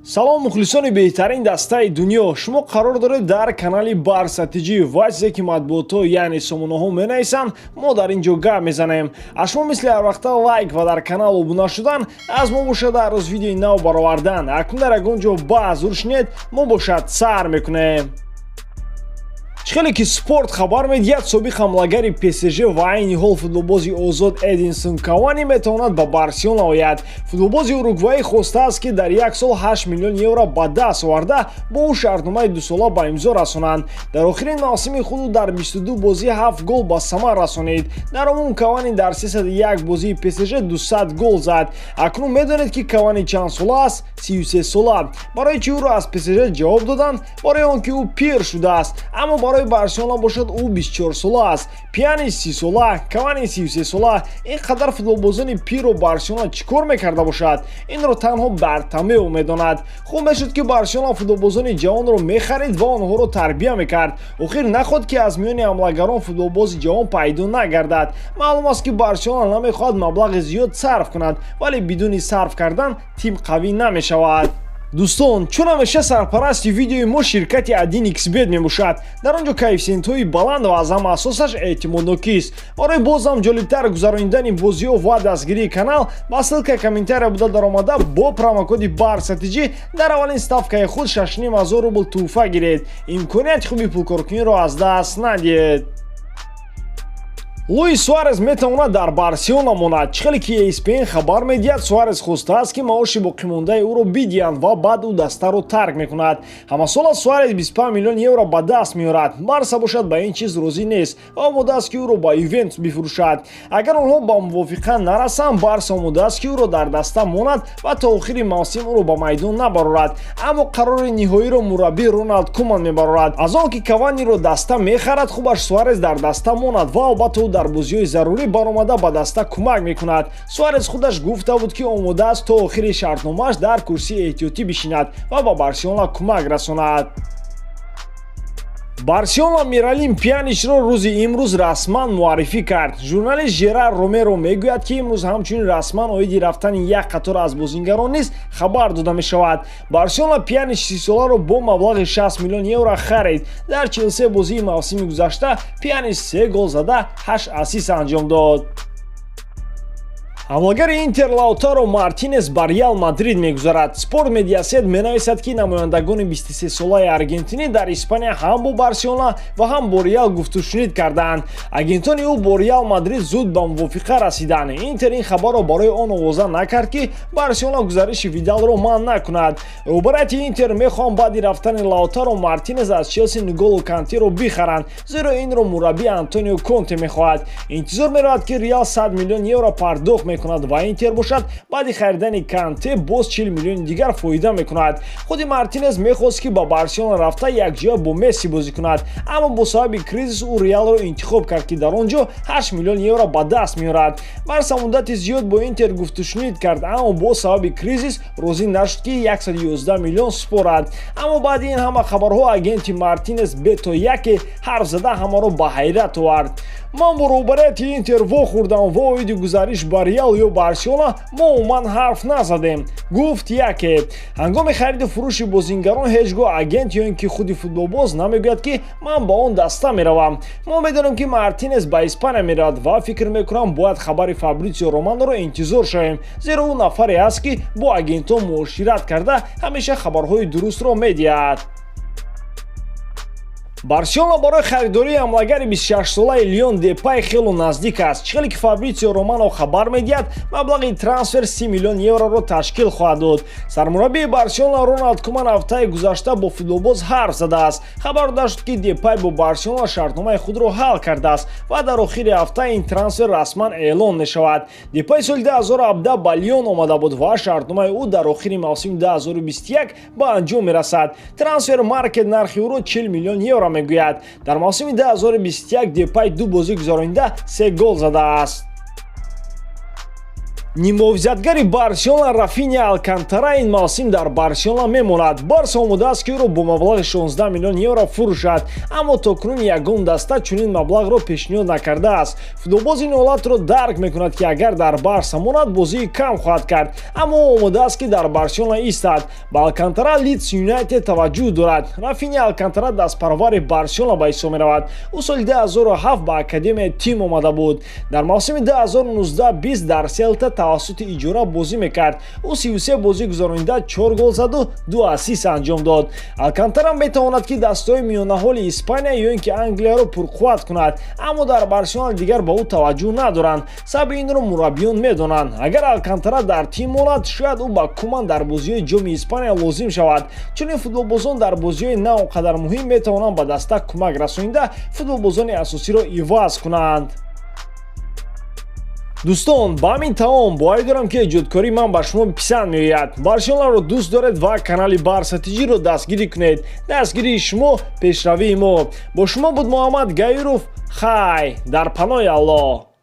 Салом, мухлисони беҳтарин дастаи дунё! Шумо қарор доред дар канали Барса ТЖ ва чизе ки матбуотҳо, яъне сомонаҳо менависанд, мо дар ин ҷо гап мезанем. Аз шумо мисли ҳарвақта лайк ва дар канал обуна шудан, аз мо бошад ҳар рӯз видеои нав баровардан. Акнун дар ягон ҷо баҳзур шинед, мо бошад сар мекунем. Чӣ хеле ки Спорт хабар медиҳад, собиқ ҳамлагари ПСЖ ва айни ҳол футболбози озод Эдинсон Кавани метавонад ба Барселона ояд. Футболбози уругваӣ хостааст, ки дар як сол 8 миллион евро ба даст оварда, бо ӯ шартномаи дусола ба имзо расонанд. Дар охирин мавсими худ ӯ дар 22 бозӣ 7 гол ба самар расонид. Дар умум Кавани дар 301 бозии ПСЖ 200 гол зад. Акнун медонед, ки Кавани чанд сола аст? 33 сола. Барои чӣ ӯро аз ПСЖ ҷавоб доданд? Барои он ки ӯ пир шудааст. Аммо барои Барселона бошад, ӯ 24 сола аст. Пианич 30 сола, Кавани 33 сола. Ин қадар футболбозони пирро Барселона чӣ кор мекарда бошад? Инро танҳо Бартомеу медонад. Хуб мешуд, ки Барселона футболбозони ҷавонро мехарид ва онҳоро тарбия мекард. Охир нахоҳад, ки аз миёни ҳамлагарон футболбози ҷавон пайдо нагардад. Маълум аст, ки Барселона намехоҳад маблағи зиёд сарф кунад, вале бидуни сарф кардан тим қавӣ намешавад. Дӯстон, чун ҳамеша сарпарасти видеои мо ширкати 1xBet мебошад. Дар он ҷо коэффисиентҳои баланд ва аз ҳама асосаш эътимоднокист. Барои бозам ҷолибтар гузаронидани бозиҳо ва дастгирии канал ба ссылка комментария буда даромада, бо промокоди БАРСАТИҷӣ дар аввалин ставкаи худ 6500 рубл тӯҳфа гиред. Имконияти хуби пулкоркуниро аз даст надиҳед. Луис Суарес метавонад дар Барселона монад. Чӣ хеле ки ESPN хабар медиҳад, Суарес хостааст, ки маоши боқимондаи ӯро бидиҳанд ва баъд ӯ дастаро тарк мекунад. Ҳамасола Суарес 25 миллион евро ба даст меорад. Барса бошад, ба ин чиз розӣ нест ва омода аст, ки ӯро ба Ювентус бифурӯшад. Агар онҳо ба мувофиқа нарасанд, Барса омода аст, ки ӯро дар даста монад ва то охири мавсим ӯро ба майдон набарорад. Аммо қарори ниҳоиро мураббӣ Роналд Куман мебарорад. Аз он ки Каваниро даста мехарад, хубаш Суарес дар даста монад ва албатта ӯ дар бозиҳои зарурӣ баромада, ба даста кӯмак мекунад. Суарес худаш гуфта буд, ки омода аст то охири шартномааш дар курсии эҳтиётӣ бишинад ва ба Барселона кӯмак расонад. Барселона Миралим Пианичро рӯзи имрӯз расман муаррифӣ кард. Журналист Жерар Ромеро мегӯяд, ки имрӯз ҳамчунин расман оиди рафтани як қатор аз бозингарон низ хабар дода мешавад. Барселона Пианич 30-соларо бо маблағи 60 миллион евро харид. Дар 43 бозии мавсими гузашта Пианич се гол зада, 8 ассист анҷом дод. Ҳамлагари Интер Лаутаро Мартинес ба Реал Мадрид мегузарад. Спорт Медиасет менависад, ки намояндагони 23-солаи аргентинӣ дар Испания ҳам бо Барселона ва ҳам бо Реал гуфтушунид кардаанд. Агентони ӯ бо Реал Мадрид зуд ба мувофиқа расиданд. Интер ин хабарро барои он овоза накард, ки Барселона гузариши Видалро манъ накунад. Роҳбарияти Интер мехоҳанд баъди рафтани Лаутаро Мартинес аз Челси Нголо Кантеро бихаранд, зеро инро мураббӣ Антонио Конте мехоҳад. Интизор меравад, ки Реал 100 миллион евро пардохт мекунад ва Интер бошад, баъди харидани Канте боз 40 миллиони дигар фоида мекунад. Худи Мартинес мехост, ки ба Барселона рафта, якҷоя бо Месси бозӣ кунад, аммо бо сабаби кризис ӯ Реалро интихоб кард, ки дар он ҷо 8 миллион евро ба даст меорад. Барса муддати зиёд бо Интер гуфтушунид кард, аммо бо сабаби кризис розӣ нашуд, ки 111 миллион супорад. Аммо баъди ин ҳама хабарҳо агенти Мартинес Бето Яке ҳарф зада, ҳамаро ба ҳайрат овард. «Ман бо роҳбарияти Интер вохӯрдам ва оиди гузариш ба Реал ё Барселона мо умуман ҳарф назадем», гуфт Яке. Ҳангоми хариду фурӯши бозингарон ҳеҷ гоҳ агент ё ин ки худи футболбоз намегӯяд, ки ман ба он даста меравам. Мо медонем, ки Мартинес ба Испания меравад, ва фикр мекунам, бояд хабари Фабритсио Романоро интизор шавем, зеро ӯ нафаре аст, ки бо агентҳо муошират карда, ҳамеша хабарҳои дурустро медиҳад. Барселона барои харидории ҳамлагари 26-солаи Лион Депай хело наздик аст. Чӣ хеле ки Фабритсио Романо хабар медиҳад, маблағи трансфер 30 миллион евроро ташкил хоҳад дод. Сармураббии Барселона Роналд Куман ҳафтаи гузашта бо футболбоз ҳарф задааст. Хабар дода шуд, ки Депай бо Барселона шартномаи худро ҳал кардааст ва дар охири ҳафта ин трансфер расман эълон мешавад. Депай соли 2017 ба Лион омада буд ва шартномаи ӯ дар охири мавсими 2021 ба анҷом мерасад. Трансфер Маркет нархи ӯро 40 миллион евро мегӯяд. Дар мавсими 2021 Депай ду бозӣ гузаронида, се гол задааст. Ниммуҳофизатгари Барселона Рафиня Алкантара ин мавсим дар Барселона мемонад. Барса омода аст, ки ӯро бо маблағи 16 миллион евро фурӯшад, аммо то кунун ягон даста чунин маблағро пешниҳод накардааст. Футболбоз ин ҳолатро дарк мекунад, ки агар дар Барса монад, бозии кам хоҳад кард, аммо ӯ омода аст, ки дар Барселона истад. Ба Алкантара Лидс Юнайтед таваҷҷӯҳ дорад. Рафиня Алкантара дастпарвари Барселона ба ҳисоб меравад. Ӯ соли 2007 ба академияи тим омада буд. Дар мавсими 2019-20 дар Селта тавассути иҷора бозӣ мекард. Ӯ 33 бозӣ гузаронида, 4 гол заду ду ассист анҷом дод. Алкантара метавонад, ки дастаҳои миёнаҳоли Испания ё ин ки Англияро пурқувват кунад, аммо дар Барселона дигар ба ӯ таваҷҷӯҳ надоранд. Сабаби инро мураббиён медонанд. Агар Алкантара дар тим монад, шояд ӯ ба Куман дар бозиҳои Ҷоми Испания лозим шавад. Чунин футболбозон дар бозиҳои на он қадар муҳим метавонанд ба даста кӯмак расонида, футболбозони асосиро иваз кунанд. Дӯстон, ба ҳамин тамом. Боварӣ дорам, ки эҷодкории ман ба шумо писанд меояд. Барселонаро дӯст доред ва канали Барса ТЖ-ро дастгирӣ кунед. Дастгирии шумо — пешравии мо. Бо шумо буд Муҳаммад Гаиров. Хай, дар паноҳи Аллоҳ.